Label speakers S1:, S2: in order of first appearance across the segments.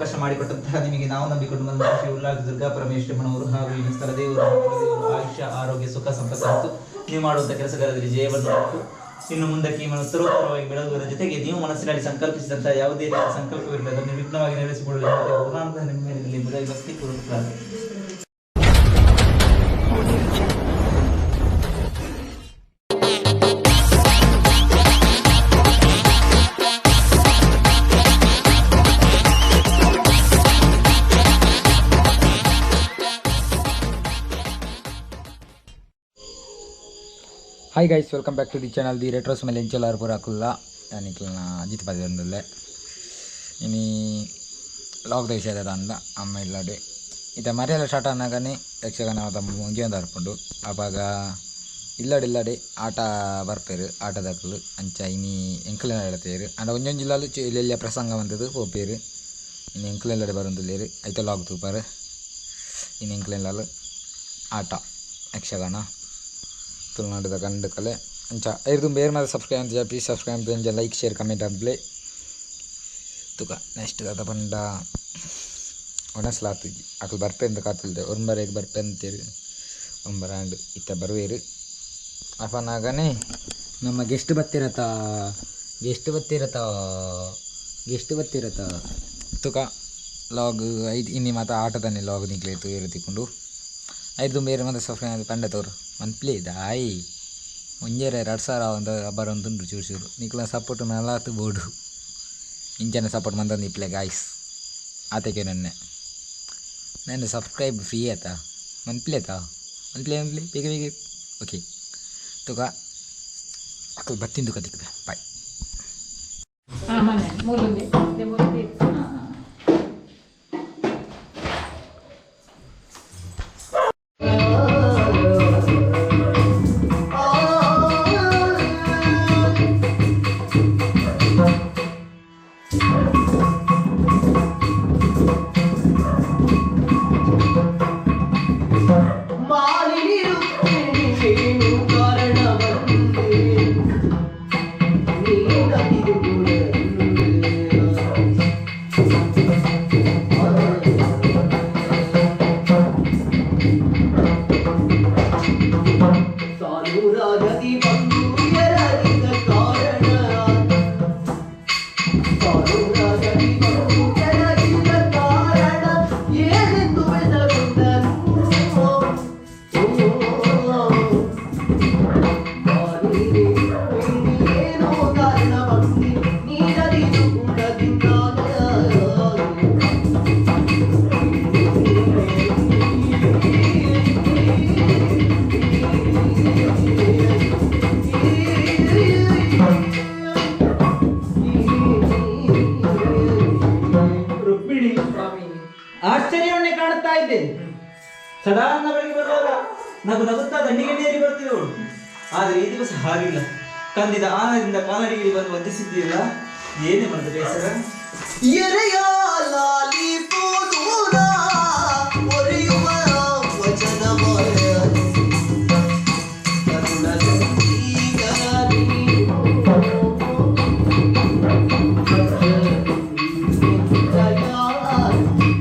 S1: ಅವಕಾಶ ಮಾಡಿಕೊಟ್ಟಂತಹ ನಿಮಗೆ ನಾವು ನಂಬಿಕೊಂಡು ಬಂದ ಶ್ರೀ ಉಳ್ಳಾಲ ದುರ್ಗಾ ಪರಮೇಶ್ವರಮ್ಮನವರು ಹಾಗೂ ಇನ್ನು ಸ್ಥಳ ದೇವರು ದೇವರು ಆಯುಷ್ಯ ಆರೋಗ್ಯ ಸುಖ ಸಂಪತ್ತು ಮತ್ತು ನೀವು ಮಾಡುವಂಥ ಕೆಲಸಗಾರರಲ್ಲಿ ಜಯವನ್ನು ಕೊಟ್ಟು ಇನ್ನು ಮುಂದಕ್ಕೆ ಈ ಉತ್ತರೋತ್ತರವಾಗಿ ಬೆಳಗುವುದರ ಜೊತೆಗೆ ನೀವು ಮನಸ್ಸಿನಲ್ಲಿ ಸಂಕಲ್ಪಿಸಿದಂತಹ ಯಾವುದೇ ರೀತಿಯ ಸಂಕಲ್ಪವಿರಲಿ ಅದನ್ನು ವಿಘ್ನವಾಗಿ ನೆಲೆಸಿಕೊಳ್ಳುವ ಜೊತೆಗೆ ಪೂರ್ಣಾನುಗ್ರಹ ನಿಮ್ಮ ಮೇಲಿರಲಿ ಎಂಬುದಾಗಿ ಭಕ್ತಿ ಪೂರ್ವಕ ಪ್ರಾರ್ಥನೆ.
S2: Hi guys, welcome back to the channel the retros ಮೇಲೆ ಎಂಚಲಾರ್ ಪೂರ ಕುಲ್ಲ ನಿಕ್ಲನ ಅಜಿತ್ ಪದಿರೊಂದುಲ್ಲೆ ಇನಿ ಲಾಕ್ ವಿಷಯದ ಅಂದ ಅಮ್ಮ ಇಲ್ಲಡೆ ಇತ್ತೆ ಮರ್ಯಾಲ ಸ್ಟಾರ್ಟ್ ಆನಾಗನೆ ಯಕ್ಷಗಾನ ಮುಗಿಯೊಂದು ಬರ್ಪುಂಡು. ಅಪಗ ಇಲ್ಲಡೆ ಇಲ್ಲಡೆ ಆಟ ಬರ್ಪೆರ್ ಆಟದಕುಲು ಅಂಚ ಇನಿ ಎಂಕಲ್ನ ಹೇಳ್ತೇರು ಅಂಡ ಒಂಜೊಂಜಿ ಇಲ್ಲಲ್ ಎಲ್ಲೆಲ್ಲ ಪ್ರಸಂಗ ಬಂತದು ಪೋಪೆರ್. ಇನಿ ಎಂಕಲ್ನ ಇಲ್ಲಡೆ ಬರೊಂದುಲ್ಲೆರ್ ಐತ ಲಾಗ್ ತೂಪರ್. ಇನಿ ಎಂಕಲ್ನ ಇಲ್ಲಲ್ ಆಟ ಯಕ್ಷಗಾನ ತುಳುನಾಡುದ ಕಂಡು ಕಲೆ ಅಂಚ ಐರ್ದು ಬೇರೆ ಮಾತ ಸಬ್ಸ್ಕ್ರೈಬ್ ಅಂತ ಪ್ಲೀಸ್ ಸಬ್ಸ್ಕ್ರೈಬ್ ಅಂಚ ಲೈಕ್ ಶೇರ್ ಕಮೆಂಟ್ ಅನ್ಪ್ಲೆ ತುಕ. ನೆಕ್ಸ್ಟ್ ದಾದ ಪಂಡ ಒಣಸ್ಲ ಆತುಜಿ ಅಕುಲು ಬರ್ಪೆ ಅಂತ ಕಾತುಲ್ದೆ ಒರ್ಂಬರೆಗ್ ಬರ್ಪೆ ಅಂತೇರು ಒಂಬರ ಆಂಡ್ ಇತ್ತ ಬರುವೇರು. ಅಪನಾಗನೆ ನಮ್ಮ ಗೆಸ್ಟ್ ಬತ್ತಿರತ ಗೆಸ್ಟ್ ಬತ್ತಿರತ ಗೆಸ್ಟ್ ಬತ್ತಿರತ ತುಕ ಲಾಗ್ ಐದು ಇನ್ನಿ ಮಾತ ಆಟದನ್ನೇ ಲಾಗ್ ನಿಕ್ಲೆ ತೂಯೆರೆ ತಿಕ್ಕುಂಡು. ಐದು ಬೇರೆ ಮಾತ ಸಬ್ಸ್ಕ್ರೈಬ್ ಪಂಡ ತೋರು ಮನ್ಪ್ಲೆ ದಾಯಿ ಒಂಜೆರೆ 2000 ಒಂದು ಬರೊಂದುಂಡು ಚೂರು ಚೂರು ನಿಕ್ಲ ಸಪೋರ್ಟ್ ನಲಾತ್ ಬೋಡು ಇಂಚನೆ ಸಪೋರ್ಟ್ ಮಂತೊಂದು ಇಪ್ಲೆ ಗಾಯ್ಸ್ ಆತೆಗೆ ನನ್ನೆ ನನ್ನ ಸಬ್ಸ್ಕ್ರೈಬ್ ಫ್ರೀ ಆತಾ ಮನ್ಪ್ಲೆ ಆತಾ ಮನ್ಪ್ಲೆ ಮನ್ಪ್ಲೆ ಬೇಗ ಬೇಗ ಓಕೆ ತುಕ ಅಕಲ್ ಬತ್ತಿಂದು ಕತಿಕ್ದೆ ಬಾಯ್.
S3: ಮನೆ ಮೂಲುಂದೆ ಮೂಲುಂದೆ.
S4: ಮಾಲಿನಿ ರುಕ್ಮಿಣಿ ಏನು ಕಾರಣವಂದೇ ನೀನದಿದು ಸಾಲೂರಾಗದಿ ಬಂದು ಎರಗಿದ ಕಾರಣ ಸಾಲೂರಾಗದಿ ಬಂದು ಎರಗಿದ ಕಾರಣ ಏನೆಂದು ಬೆಸಗೊಂಡನು. ಏನೋ ಕಾರಣ ಬಂದಿ ನೀನದಿದು ಕೂಡದಿಂದ.
S1: ರುಕ್ಮಿಣಿ, ಆಶ್ಚರ್ಯವನ್ನೇ ಕಾಣುತ್ತಾ ಇದ್ದೇನೆ. ಸದಾ ನನ್ನ ಬಳಿಗೆ ಬರುವಾಗ ನಗು ನಗುತ್ತಾ ದಂಡಿಗೆ ಬರುತ್ತಿದ್ದವಳು. ಆದರೆ ಈ ದಿವಸ ಹಾಗಿಲ್ಲ. ಕಂದಿದ ಆನಂದದಿಂದ ಕಾಲಡಿಗೆ ಬಂದು ವಂದಿಸಿದ್ದೀಯಲ್ಲ, ಏನೇ ಮನದ ಬೇಸರ?
S4: ಎರೆಯ ಲಾಲಿ ಪೂದೂರ ಒರೆಯುವ ವಚನಮಯ ಕರುಣಗೀಗ ನೀನು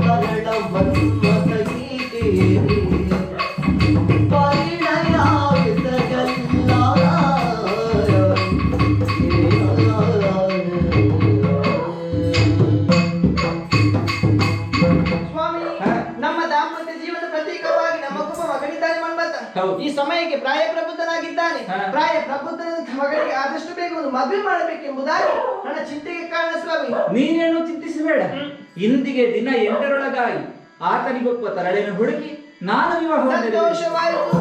S4: ಕರಳ ಮನ್ಮಥ ಗೀತೆ ಪರಿಣಯ ವಿಸಗಲ್ಲ.
S5: ಸ್ವಾಮಿ, ನಮ್ಮ ದಾಂಪತ್ಯ ಜೀವನದ ಪ್ರತೀಕವಾಗಿ ನಮಗೊಬ್ಬ ಮಗನಿದ್ದಾನೆ ಮನ್ಮಥ.
S1: ಹೌದು.
S5: ಈ ಸಮಯಕ್ಕೆ ಪ್ರಾಯ ಪ್ರಬುದ್ಧನಾಗಿದ್ದಾನೆ. ಪ್ರಾಯ ಪ್ರಬುದ್ಧನಂತ ಮಗನಿಗೆ ಆದಷ್ಟು ಬೇಗ ಒಂದು ಮದುವೆ ಮಾಡಬೇಕೆಂಬುದಾಗಿ ನನ್ನ ಚಿಂತೆಗೆ ಕಾರಣ ಸ್ವಾಮಿ.
S1: ನೀನೇನು ಚಿಂತಿಸಬೇಡ. ಇಂದಿಗೆ ದಿನ 8ರೊಳಗಾಗಿ ಆತನಿಗೊಪ್ಪ ತರಳೆಯನ್ನು ಹುಡುಕಿ ನಾನು ವಿವಾಹ.
S5: ಸಂತೋಷವಾಯಿತು.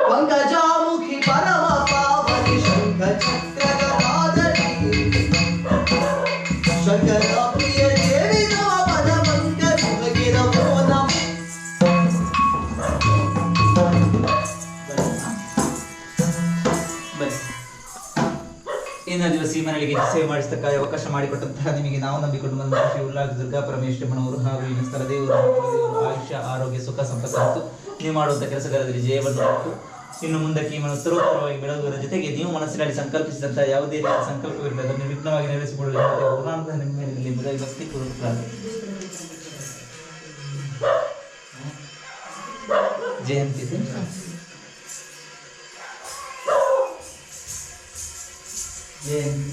S4: ಪಂಕಜಾಮುಖಿ ಪರಮ ಪಾವನಿ ಶಂಖ ಚಕ್ರ ಗದಾಧರಿ ಶಂಕರ ಪ್ರಿಯ ದೇವಿ ಪದ ಪಂಕಜ ನಮೋ ನಮಃ.
S1: ಬನ್ನಿ. ಇನ್ನ ದಿವಸ ಈ ಮನೆಗೆ ಸೇವೆ ಮಾಡಿಸ್ತಕ್ಕ ಅವಕಾಶ ಮಾಡಿಕೊಟ್ಟಂತಹ ನಿಮಗೆ ನಾವು ನಂಬಿಕೊಂಡು ಬಂದ ಶ್ರೀ ಉಳ್ಳಾಲ ದುರ್ಗಾ ಪರಮೇಶ್ವರಮ್ಮನವರು ಹಾಗೂ ಇನ್ನು ಸ್ಥಳ ದೇವರು ದೇವರು ಆಯುಷ್ಯ ಆರೋಗ್ಯ ಸುಖ ಸಂಪತ್ತು ಮತ್ತು ನೀವು ಮಾಡುವಂಥ ಕೆಲಸಗಾರರಲ್ಲಿ ಜಯವನ್ನು ಕೊಟ್ಟು ಇನ್ನು ಮುಂದಕ್ಕೆ ಈ ಉತ್ತರೋತ್ತರವಾಗಿ ಬೆಳಗುವುದರ ಜೊತೆಗೆ ನೀವು ಮನಸ್ಸಿನಲ್ಲಿ ಸಂಕಲ್ಪಿಸಿದಂತಹ ಯಾವುದೇ ರೀತಿಯ ಸಂಕಲ್ಪವಿರಲಿ ಅದನ್ನು ನಿರ್ವಿಘ್ನವಾಗಿ ನೆರವೇರಿಸಿಕೊಳ್ಳಲು ನಿಮಗೆ ಪೂರ್ಣಾನುಗ್ರಹ ನಿಮ್ಮ ಮೇಲಿರಲಿ ಎಂಬುದಾಗಿ ಭಕ್ತಿಪೂರ್ವಕ ಪ್ರಾರ್ಥನೆ. ಜಯಂತಿ ಜಯಂತಿ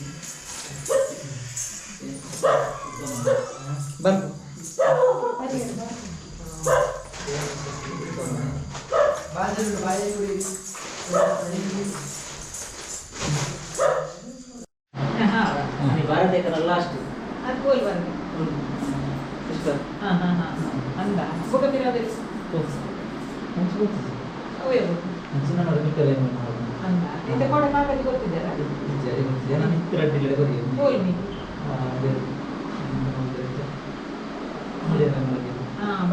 S1: ಬರ್ಬು. ಭಾರತ ಲಾಸ್ಟ್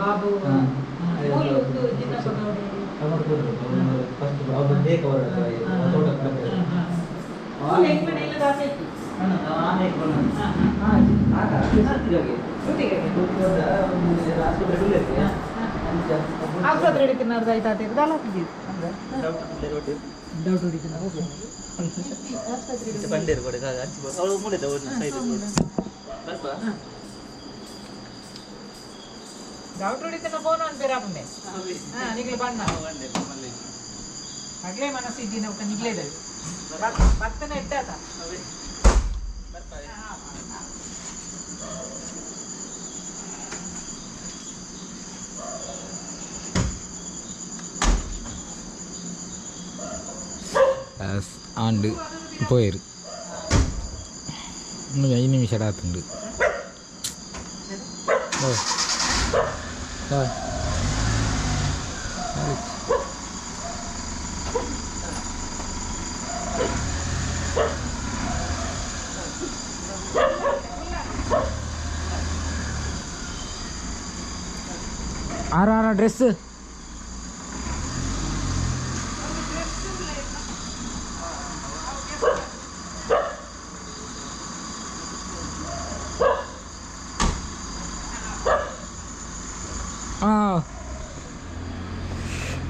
S3: ಬಾಬು ಆಸ್ಪತ್ರೆ ಹಿಡಿತೀನವ್ರದ್ದು ಆಯ್ತಾ ದಾಲ ಡೌಟ್ ಹೊಡಿತೀನಿ. ಡೌಟ್ ಹೊಡಿತೀನ ಫೋನ್ ಅನ್ಬೇರ ಆಪುಂಡೆ. ಹಾಂ ನಿಗ್ಲು ಬಣ್ಣ ಅಗ್ಲೇ ಮನಸ್ಸು ಇದ್ದೀನಿ ఒక ನಿಗ್ಲೇದ ಭಕ್ತನ ಇಟ್ಟಾತ.
S2: ಆಂಡ್ ಪೋಯೆರ್ 5 ನಿಮಿಷ ಆತುಂಡು. ಆರ ಆರ ಡ್ರೆಸ್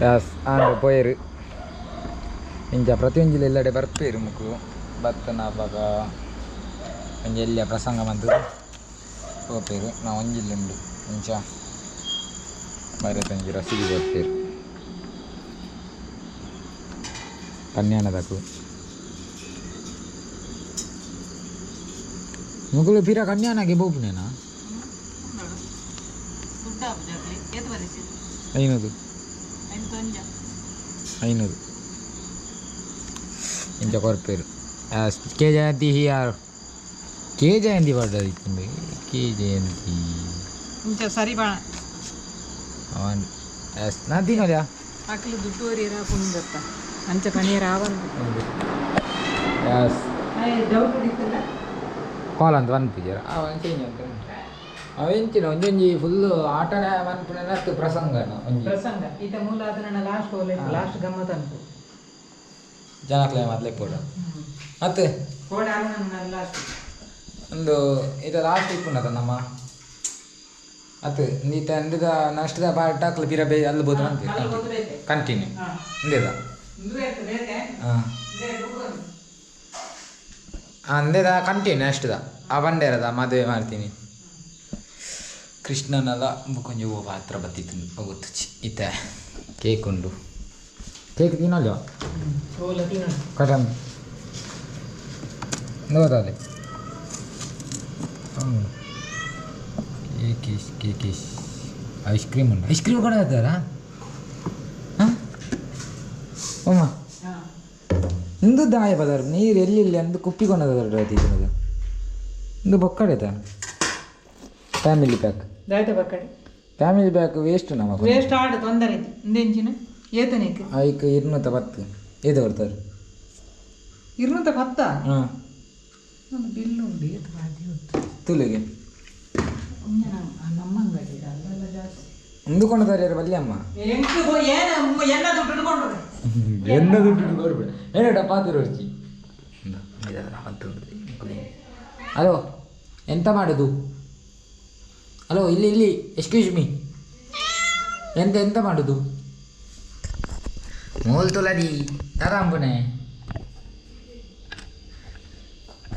S2: ಎಸ್ ಆಂಡ್ ಪೋಯೆರ್ ಇಂಚ ಪ್ರತಿಯೊಂಜಿಲ ಎಲ್ಲಡೆ ಬರ್ಪೇರು ಮುಕ್ಲು ಬತ್ತನ ಅಪಗ ಒಂಜಿ ಎಲ್ಯ ಪ್ರಸಂಗ ಮಂತ್ ಪೋಪೇರು. ನಾ ಒಂಜಿಲ್ಲ ಉಂಡು ಇಂಚ ಬರತಂಜಿ ರಸೀದಿ ಬರ್ಪೇರು ಕನ್ಯಾಣದಕು ಮುಗುಲು ಪಿರ ಕನ್ಯಾಣಗೆ ಬೋಪುನೇನಾ 500 500 ಇಂಚ ಕೊರ್ಪೇರು. K Jayanti here K Jayanti ಪಡ್ಡದಿತ್ತುಂಡು ಕೆ ಜಯಂತಿ
S3: ಇಂಚ ಸರಿ ಬಾಣ
S2: ಅವನ್ ಎಸ್ ನಾ ತಿನ್ನೋದ್ಯಾ
S3: ಅಕ್ಲು ದುಡ್ಡು ವರಿಯರ ಪುಂದತ್ತ ಅಂಚ ಪನಿಯರ ಆವಂದು.
S2: ಎಸ್
S3: ಡೌಟ್ ಹೊಡಿತಲ್ಲ
S2: ಕಾಲ್ ಅಂತ ಪನ್ಪುಜೆರ್ ಅವ ಚೇಂಜ್ ಅಂತ ಅವ ಎಂಚಿನ ಒಂಜೊಂಜಿ ಫುಲ್ ಆಟನೇ ಮನ್ಪುನ ಪ್ರಸಂಗನ ಒಂಜಿ
S3: ಪ್ರಸಂಗ ಈತ ಮೂಲ ಅದನ್ನ ಲಾಸ್ಟ್ ಹೋಲೆ ಲಾಸ್ಟ್ ಗಮ್ಮತ್ ಅನ್ಪು
S2: ಜನಕ್ಲೆ ಮೊದಲೇ ಪೋಡ ಮತ್ತೆ
S3: ಕೋಡ ಲಾಸ್ಟ್
S2: ಒಂದು ಇದು ಲಾಸ್ಟ್ ಇಪ್ಪುಂಡತ ನಮ್ಮ ಅತ್ ನೀತ ಅಂದಿದ ನಷ್ಟದ ಪಾರ್ಟ್ ಹಾಕ್ಲು ಪಿರ ಬೇ ಅಲ್ಲಿ ಬೋದು ಅಂತ ಕಂಟಿನ್ಯೂ ಅಂದಿದ. ಹಾಂ ಅಂದೇದ ಕಂಟಿನ್ಯೂ ಅಷ್ಟದ ಆ ಬಂಡೇರದ ಮದುವೆ ಮಾಡ್ತೀನಿ ಕೃಷ್ಣನದ ಕೊಂಚ ಪಾತ್ರ ಬತ್ತಿತ್ತು ಗೊತ್ತುಚಿ ಇತ್ತೆ ಕೇಕ್ ಉಂಡು ಕೇಕ್ ತಿನ್ನಲ್ವ ಕಟನ್ ನೋದಾಲೆ ಕೇಕ್ ಕೇಕ್ ಐಸ್ ಕ್ರೀಮ್ ಉಂಟು. ಐಸ್ ಕ್ರೀಮ್ ಕೂಡ ಹೇಳ್ತಾರಾ? ಹಾಂ ಅಮ್ಮ ಇಂದು ದಾಯ ಪದಾರ್ಥ ನೀರು ಎಲ್ಲಿ ಅಂದು ಕುಪ್ಪಿಕೊಂಡದ ತಿನ್ನೋದು ಇಂದು ಬೊಕ್ಕಡೆ ಫ್ಯಾಮಿಲಿ ಪ್ಯಾಕ್
S3: ದಾಯ್ತ ಬಕ್ಕಡೆ
S2: ಫ್ಯಾಮಿಲಿ ಪ್ಯಾಕ್ ವೇಸ್ಟ್ ನಮ್ಮ
S3: ವೇಸ್ಟ್ ಆಡ ತೊಂದರೆ ಇತ್ತು ಇಂದೆಂಚಿನ ಏತನೇಕ್
S2: ಐಕ್ 210 ಏತು ಕೊಡ್ತಾರೆ?
S3: 210
S2: ಹಾಂ
S3: ಒಂದು ಬಿಲ್ ಉಂಟು ಏತು ಬಾದಿ ಉಂಟು
S2: ತುಲಿಗೆ
S3: ನಮ್ಮ ಅಂಗಡಿ ಅಲ್ಲೆಲ್ಲ ಜಾಸ್ತಿ
S2: ಅಂದುಕೊಂಡದಾರೆ ಬಲ್ಲಿ ಅಮ್ಮ
S3: ಏನು ಎನ್ನ ದುಡ್ಡು ಇಟ್ಕೊಂಡ್ರು
S2: ಎನ್ನ ದುಡ್ಡು ಕೊಡ್ಬೇಡ ಏನಡ ಪಾತ್ರ ರುಚಿ ಹಲೋ ಎಂತ ಮಾಡೋದು? ಹಲೋ ಇಲ್ಲಿ ಇಲ್ಲಿ ಎಕ್ಸ್ಕ್ಯೂಸ್ ಮೀ ಎಂತ ಎಂತ ಮಾಡೋದು? ಮೂಲ್ ತುಲದಿ ತರಂಬುನೆ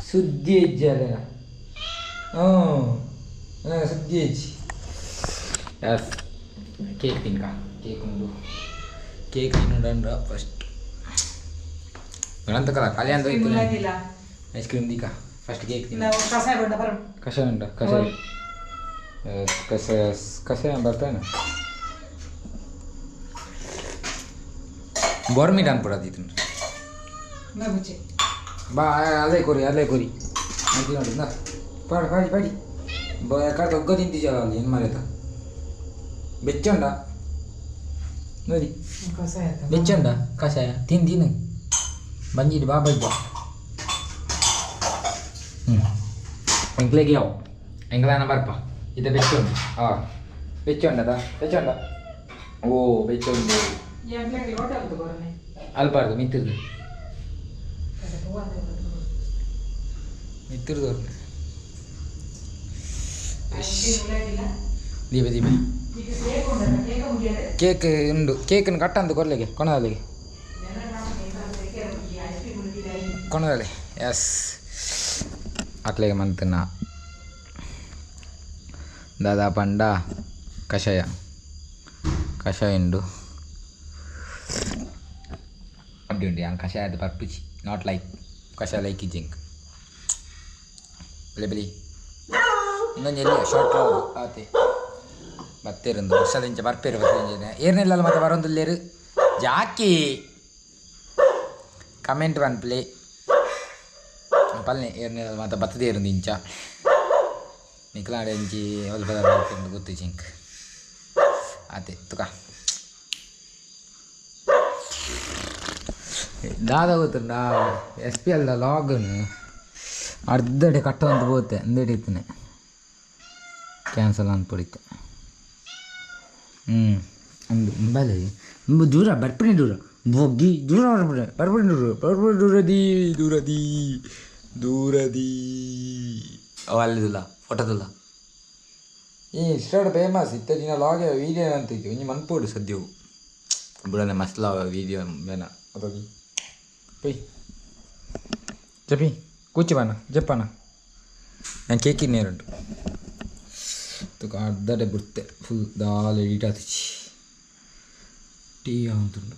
S2: ಸುದ್ದಿ ಹೆಜ್ಜೆ ಅಲ್ಲ ಹ್ಞೂ ಸುದ್ದಿ ಹೆಜ್ಜೆ. ಎಸ್ ಕೇಕ್ ತಿನ್ಕ, ಕೇಕ್ ಉಂಡು, ಕೇಕ್ ತಿನ್ನುಂಡ ಫಸ್ಟ್ ಗಣಂತಕಲ ಖಾಲಿ ಅಂತ ಐಸ್ ಕ್ರೀಮ್ ದೀಕ ಫಸ್ಟ್ ಕೇಕ್ ತಿನ್ನ.
S3: ಕಷಾಯ ಬಂಡ ಬರ,
S2: ಕಷಾಯ ಉಂಡ, ಕಷಾಯ ಕಷಾಯ ಕಷಾಯ ಬರ್ತಾನೆ ಬೋರ್ಮಿಟ್ ಅನ್ಪುಡ ದೀತುಂಡು ಬಾ. ಅಲ್ಲೇ ಕೊರಿ, ಅಲ್ಲೇ ಕೊರಿ ಅಂತ ನೋಡಿ ನಾ ಪಾಡಿ ಪಾಡಿ ಪಾಡಿ ಕರೆಕ್ಟ್ ಒಗ್ಗ ತಿಂತಿಜಲ್ಲ ಅಲ್ಲಿ ಏನು ಮಾರಾಯ್ತ ಬೆಚ್ಚ ಉಂಡ ನೋಡಿ, ಬೆಚ್ಚ ಉಂಡ ಕಷಾಯ ತಿನ್ ತಿನ್ನು ಬಂಜಿಡಿ ಬಾ ಬಜ್ಜ. ಹ್ಞೂ ಎಂಕ್ಲೆಗೆ ಯಾವ ಎಂಕ್ಲಾನ ಬರ್ಪ ಇದ ಬೆಚ್ಚ ಉಂಡು. ಹಾಂ ಬೆಚ್ಚ ಉಂಡದ, ಬೆಚ್ಚ ಉಂಡ. ಓ ಬೆಚ್ಚ ಉಂಡು ಅಲ್ಬಾರ್ದು ಮಿತ್ತಿರ್ದು ಮಿತ್ತಿರ್ದು ದೀಪ ದೀಪ ಕೇಕ್ ಉಂಡು. ಕೇಕನ್ನು ಕಟ್ಟಂದು ಕೊರ್ಲಿಗೆ ಕೊಣದಲ್ಲಿಗೆ ಕೊಣದಲ್ಲಿ. ಎಸ್ ಅಕ್ಲೆಗೆ ಮಂತನ ದಾದಾ ಪಂಡ ಕಷಾಯ ಕಷಾಯ ಉಂಡು ಅಡ್ಡಿ ಉಂಡು. ಯಾನ್ ಕಷಾಯ ಅದು ಪರ್ಪುಚಿ not like ಕಷಾಯ ಲೈಕ್ ಇಜ್ಜಿಂಕ್ ಬಲೆ ಬಲಿ ಇನ್ನೊಂದು ಎಲ್ಲಿ ಶಾರ್ಟ್ ಲಾಗ್ ಆತೆ ಬತ್ತೇರಂದು ವರ್ಷದ ಇಂಚ ಬರ್ಪೇರು ಬತ್ತೇರು ಏರ್ನೆಲ್ಲ ಮತ್ತೆ ಬರೋಂದಿಲ್ಲೇರು ಜಾಕಿ ಕಮೆಂಟ್ ಪನ್ಪ್ಲೆ ಪಲ್ನೆ ಏರ್ನೆಲ್ಲ ಮತ್ತೆ ಬತ್ತದೇರುಂದು ಇಂಚ ನಿಕ್ಲಾಡೆ ಇಂಚಿ ಅಲ್ಪ ಬರ್ಪೇರು ಗೊತ್ತು ಜಿಂಕ್ ಆತೆ ತುಕ ದಾದ ಗೊತ್ತುಂಡ ಎಸ್ ಪಿ ಎಲ್ ಲಾಗನ್ ಅರ್ಧಡೆ ಕಟ್ಟವಂತ ಪೋತೆ ಅಂದಡೆ ಇತ್ತನೆ ಕ್ಯಾನ್ಸಲ್ ಅನ್ಪೊಡಿತ್ತೆ. ಹ್ಞೂ ಅಂದು ಬಲೆ ಇಂಬು ದೂರ ಬರ್ಪಣೆ ದೂರ ಬೊಗ್ಗಿ ದೂರ ಬರ್ಪಣೆ ಬರ್ಪಣೆ ದೂರ ಬರ್ಪಣೆ ದೂರದಿ ದೂರದಿ ದೂರದಿ ಅಲ್ಲಿದುಲ್ಲ ಫೋಟೋದುಲ್ಲ ಈ ಇಷ್ಟೋಡ ಫೇಮಸ್ ಇತ್ತ ದಿನ ಲಾಗ್ ವೀಡಿಯೋ ಅಂತ ಇತ್ತು ಒಂಜಿ ಮನ್ಪೋಡು ಸದ್ಯವು ಬುಡನೆ ಮಸ್ತ್ ಲಾಗ ವೀಡಿಯೋ ಬೇನ ಅದೋಗಿ ಪೊಯ್ ಜಪಿ ಕೂಚಿ ಬಾನ ಜಪ್ಪನ ನಾನು ಕೇಕ್ ಇನ್ನೇರುಂಟು ತುಕ ಅರ್ಧಡೆ ಬುಡ್ತೆ ಫುಲ್ ದಾಲ್ ಎಡಿಟ್ ಆತಿಚಿ ಟಿ ಆವಂತುಂಡು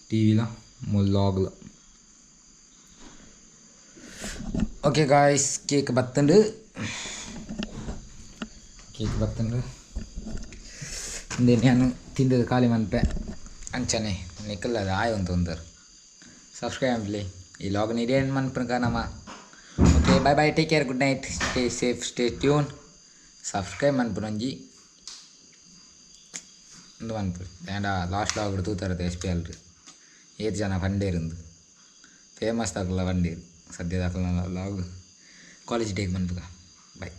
S2: ಟಿ ವಿಲ ಮುಲ್ಲಾಗ್ಲ. ಓಕೆ ಗಾಯ್ಸ್ ಕೇಕ್ ಬತ್ತಂಡು, ಕೇಕ್ ಬತ್ತಂಡು ನಾನು ತಿಂದದ್ದು ಖಾಲಿ ಮನ್ಪೆ ಅಂಚನೆ ನಿಕ್ಕಲ್ಲ ಅದು ಆಯ್ ಅಂತ ಒಂದರು ಸಬ್ಸ್ಕ್ರೈಬ್ ಪ್ಲೇ ಈ ಲಾಗ್ ನೀರೇನು ಮನ್ಪುನಕ ನಮ್ಮ. Okay bye bye, take care, good night, stay safe, stay tune. Subscribe ಮನ್ಪುನೊಂಜಿ ಒಂದು ಮನ್ಪು ದಾಂಡ ಲಾಸ್ಟ್ ಲಾಗ್ ತೂತಾರದು ಎಸ್ ಪಿ ಎಲ್ ಏತ್ ಜನ ಫಂಡೇರಿಂದು ಫೇಮಸ್ ದಾಕಲ್ಲ ಫಂಡೇರು ಸದ್ಯ ದಾಕಲ್ಲ ಲಾಗ್ ಕಾಲೇಜ್ ಡೇಗೆ ಮನ್ಪುಗ. ಬಾಯ್.